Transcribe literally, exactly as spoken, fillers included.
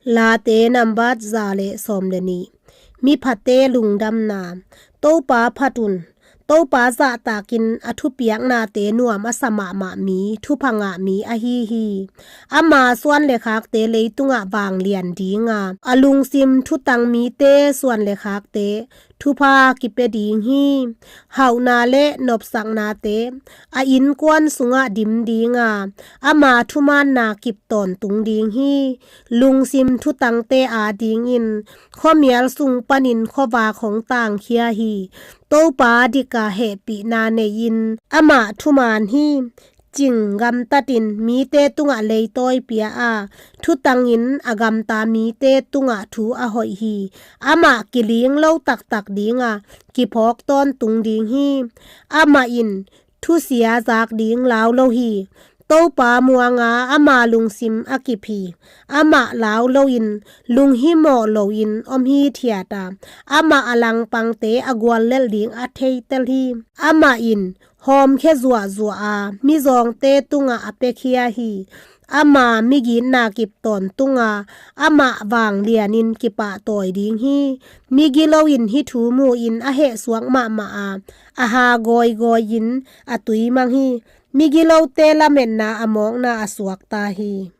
Late nambat za le sawm le nih. Miphate lungdamna. Topa phat un. Topa zahtakin a thupiaknate nuam a sa mahmah mi, thupha ngah mi ahi hi. Ama suan le khakte leitungah vanglian dinga, a lungsim thutang mite suan le khakte thupha kipia ding hi. Hauhna le nopsaknate a innkuan sungah dim dinga, ama thumaanna kip tawntung ding hi. Lungsim thutangte adingin khuamial sung panin khuavak hong tangkhia hi. Topa dika hehpihna nei-in amah thumaan hi. Cing gamtatin mite tungah leitawi pia a, thutangin a gamta mite tungah thu a hoih hi. Amah kiling lo taktak dinga, kiphawk tawntung ding hi. Amah in thusia zak ding lau lo hi. Topa muanga ama lungsim a kip hi. Amah lau loin, lunghimawh loin om hithiat a, amah a langpangte a guallelh ding a theitel hi. Amah in hawmkhia zuahzuah a, mizawngte tungah a piakhia hi. Ama migitna kip tawntunga, amah vanglianin kipahtawi ding hi. Migilo in hih thu mu-in a hehsuak mahmah a, a ha gawigawi-in a tuimang hi. Migilote lametna a mawkna a suakta hi.